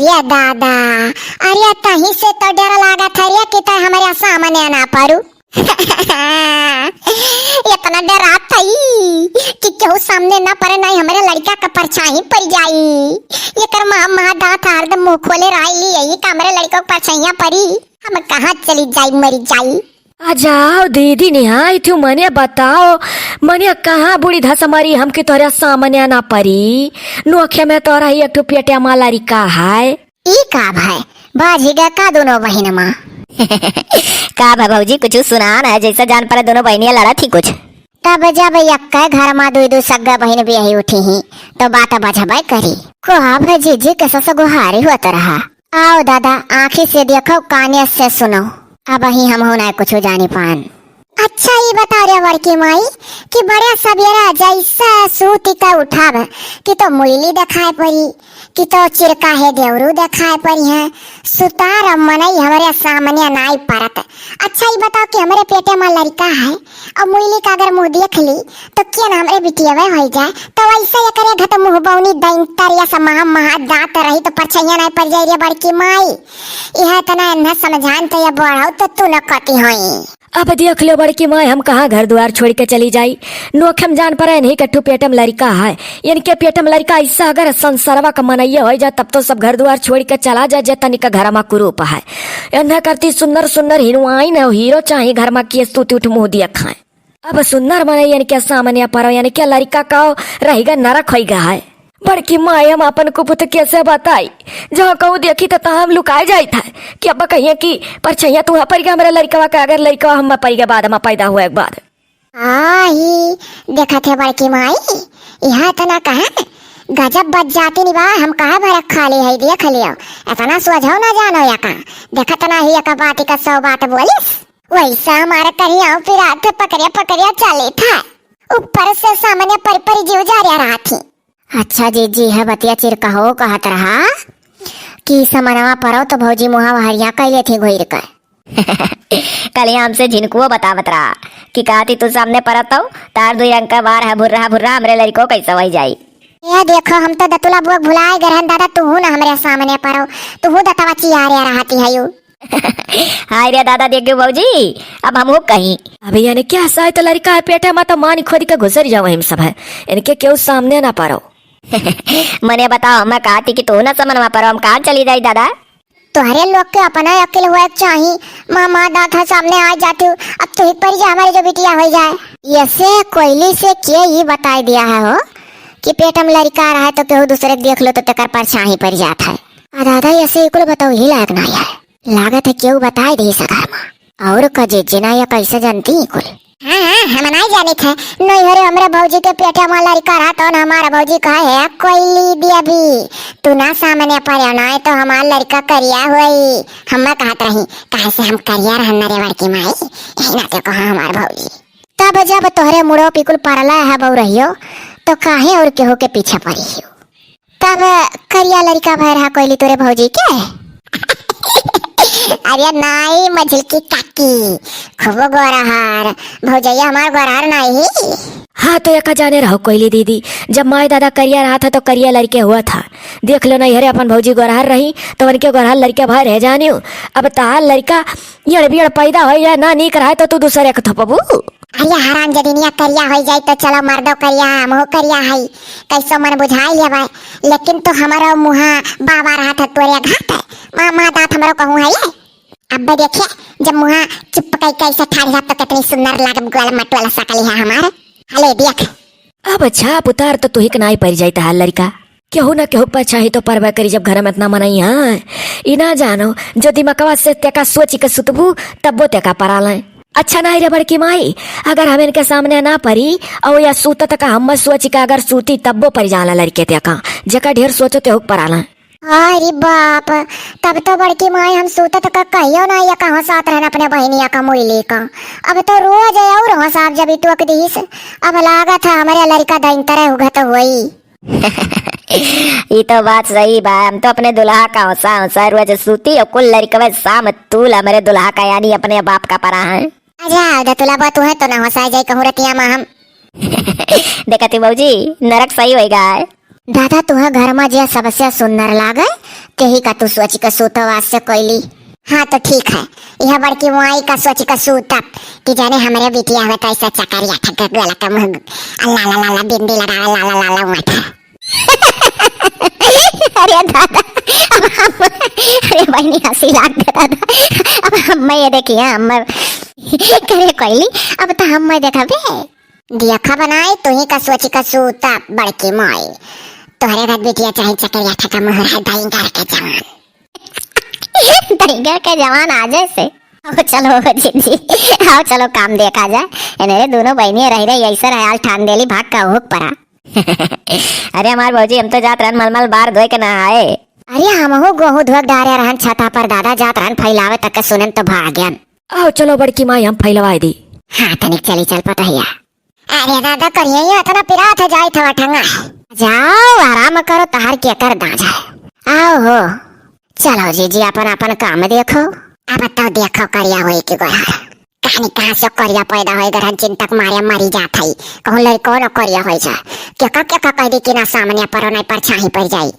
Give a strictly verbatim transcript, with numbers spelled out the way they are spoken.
ये दादा, अरे तही से तो डर लागत है रे कि तै हमरे सामने ना परू। इतना डरात हई कि केहू सामने ना परे, नहीं हमरे लड़का का परछाई पड़ जाई। एकर महा, महा दांत हरदम मुंह खोले रही, यही का हमरे लड़का का परछाइयां पड़ी, हम कहाँ चली जाई, मरी जाई। आ जाओ दीदी, निहाई थू, मने बताओ, मने कहाँ बूढ़ी धस मरी, हमके तोहरे सामने ना परी। नोखे में तोहरा ही एक ठो पेटे मा लड़िका है। ई का भय, बाझी गए का दोनों बहिन मा? का भय भौजी, कुछ सुनान है, जैसे जान पड़े दोनों बहिनिया लड़त ही कुछ। तब जब यक्के घर मा दुई दुई सग्गा बहिन बियाही उठी ही, तो बात बझबे करी। को भय जीजी के सस गुहारी होत रहा। आओ दादा, आँखी से देखो, काने से सुनो। अबही हमहू ना कुछ जानी पान। अच्छा, ई बताओ रे बड़की माई कि बड़े सबेरा जैसे सूती का उठाब कि तो मुइली देखाए पड़ी, कि तो चिरका है देवरू देखाए पड़ी है। सुतार मनई हमरे सामने नाई परत। अच्छा, ई बताओ कि हमरे पेटे मा लड़िका है और मुइली का अगर मुंह देख ली तो केन हमरे बिटियावे होई जाए, तो वैसे एकरे घट मुंह बौनी दैंतर या सा महा महा दांत रही तो परछैया नहीं पड़ जाई रे बड़की माई। यह तना एन्हा समझान तो ये बढ़ाऊ तो तू न कती होई। अब देख लो बड़की माई, हम कहाँ घर द्वार छोड़ के चली जाई। नोखे में जान पड़े इन्हीं के ठू पेट में लड़िका है, इनके पेट में लड़िका ऐसा अगर संसरवा का मनैया होई जाए तब तो सब घर द्वार छोड़ के चला जाए, जे तनिक घर मा कुरूप है। एन्हा करती सुंदर सुंदर हिनुआइन है, हीरो चाही घर मा, के सूती उठ मुंह दिया खाए। अब सुंदर मनई इनके सामने परो, इनके लड़िका का रहिगा नरक होइगा है। बड़की माई, हम आपन कुपुत कैसे बताई? जहाँ कहूँ देखी तो तहाँ हम लुकाए जाइत है कि अब कहिए कि परछैया तुहाँ पड़ गया हमरे लड़िकवा का, अगर लड़िकवा हम पड़ गया बाद में पैदा हुए के बाद। आ ही देखत है बड़की माई, यहाँ इतना कहा गजब बच जाती नी बा, हम कहा भरक खाली है, देख लियो, इतना सोझो ना जानो या का, देखत ना ही एक बात का सौ बात बोलिस। वैसा हमारा करिया पिरात पकड़िया पकड़िया चले था, ऊपर से सामने पर पर जीव जा रहा थी। अच्छा जीजी, है बतिया चिरकहो कहत रहा कि समनवा परो तो भौजी मुहा हरिया कैले थी घुर के। कल हमसे झिनकुओ बतावत रहा कि कहती तू सामने परत हो, तार दुई रंग का बार है भुर्रा भुर्रा, हमरे लड़िको कैसे वही जाई। ये देखो, हम तो दतुला बुआ भुलाए गए रहन दादा, तू ना हमरे सामने परो, तू दतवा चियारे रहती है यू। हाय रे दादा, देख गयो भौजी, अब हमहू कहीं। अबे यानी क्या साय तो लड़िका है पेटे मा तो मानी खोद के घुसर जाओ हम सब है, इनके केहू सामने ना परो। मने बताओ, मैं कहती कि तू ना समनवा परो, हम कहाँ चली जाई दादा? तोहरे लोग के अपना अकिल हुए के चाही। मामा दादा सामने आ जाती हूँ, अब तू ही पड़ जा हमारे जो बिटिया हो जाए। ऐसे कोयली से के ये बताई दिया है हो कि पेट में लड़िका रहा है तो केहू दूसरे के देख लो तो तेकर परछाई पड़ जात है। आ दादा, ऐसे ही कुल बताओ ही लायक ना है। लागत है केहू बताए दे सका मा। और का जीजी ना या कैसे जानती ही कुल? हाँ, हाँ, हम नहीं जानित है। नहीं हो रे, हमरे भौजी के पेटे मा लड़िका रहा तो हमारा भौजी कहा है, कोयली देवी, तू ना सामने पड़े ना, तो हमार लड़िका करिया होई। हम कहत रही, काहे से हम करिया रहन न रे बड़की माई, यही नाते कहा हमार भौजी। तब जब तोहरे मुड़ो पिकुल परला है बउरहियो, तो काहे और केहू के पीछे पड़ी हो? तब करिया लड़िका भय रहा कोयली तोरे भौजी के? अरे नाई मझिलकी काकी, खूब गोरहर, भौजैया हमार गोरहर नाई ही। हाँ तो एका जाने रहो कोयली दीदी, जब माई दादा करिया रहा था तो करिया लड़िके हुआ था। देख लो नहीं हरे अपन भौजी गोरहर रही तो उनके गोरहर लड़िके भय रह जानियो। अब तार लड़िका यड़ बियड़ पैदा हो या ना नीक रहे तो तू दूसरे के थोपबू। अरे हराम जदिनिया करिया होई जाई तो चलो मर्दो करिया, हमहू करिया हई, कैसो मन बुझाई लेबै, लेकिन तो हमारो मुहा बाबा रहत है तोरे घात है, माँ, माँ दांत हमारो कहूँ है ये। अब देखिए, जब मुहा चुप कई कैसे ठाड़ जात तो कितनी सुंदर लागब, गोल मटोला सकली है हमार। हले देख। अब छाप उतार तो तुहिक नाई पड़ जाई तहार लड़िका। केहू ना केहू पर चाही तो परबे करी, जब घर में इतना मनई है। ई ना जानो, जो दिमकवा से तेका सोची के सुतबू, तब्बो तेका परालें। अच्छा नाई रे बड़की माई, अगर हम इनके सामने ना परी, और या सूतत का हम सोची के अगर सूती, तब्बो परि जाला लड़िके तेका, जेका ढेर सोचो तेहू परालें। अरे बाप, तब तो बड़की माई हम सूतत का कहियो ना या कहाँ साथ रहन अपने बहिनिया का मुइली का। अब तो रोज और हंसाब जब ई टोक दीस। अब लागत है हमरे लड़िका दैंतरे उघत होई। ई तो बात सही बा, हम तो अपने दुल्हा का हौसा हौसा रोज सूती और कुल लड़िकवे साम तूल हमरे दुल्हा का यानी अपने बाप का परा है। अच्छा, दतुला बा तू है तो ना हौसा जाई कहूँ रतिया मा हम। देखती भौजी, नरक सही होई गा है। दादा तुहे घर मा जे सबसे सुंदर लागे, तेही का तू सोच के सूतव आज से कोइली। हाँ तो ठीक है, यह बड़की माई का सोच के सूतब कि जाने हमरे बिटिया हुए कैसे चकरिया ठक गला के मुँह, ला ला ला ला बिंदी लगावे, ला ला ला ला माथा। अरे दादा, अब हम, अरे बहिनी हँसी लाग गया दादा। अब हम ये देखिए, हम करे कोइली, अब तो हम देखा बे। देखा बनाई, तू ही का सोच का सूता बड़की माई। तोहरे घर बिटिया चाहे चकरिया ठका मुहरा दहिंगर के जवान। दहिंगर के जवान आ जाए से। आओ चलो जीजी, आओ चलो काम देखा जाए। एने रे दोनों बहिनी रह रही ऐसे रहल ठान देली भाग का हुक परा। अरे हमार भौजी, हम तो जात रहन मलमल बार धोए के नहाए। अरे हमहू गोहूँ धोए डारे रहन छता पर दादा, जात रहन फैलावे तक के सुनन तो भाग्यन। आओ चलो बड़की माई, हम फैलवाए दी। हाँ तनिक चली चल पतहिया। अरे दादा करिए ये इतना पिरात है जाई थवा ठंगा। जाओ आराम करो, तहार के कर दाजा। आओ हो, चलो जीजी अपन अपन काम देखो। अब तो देखो करिया होई के गोहर। कहानी कहाँ से करिया पैदा होई, गरहन चिंतक मारे मरी जात है। कहूँ लड़को न करिया होई जा। केका केका कह दी कि ना सामने परो नहीं परछाई पड़ जाई।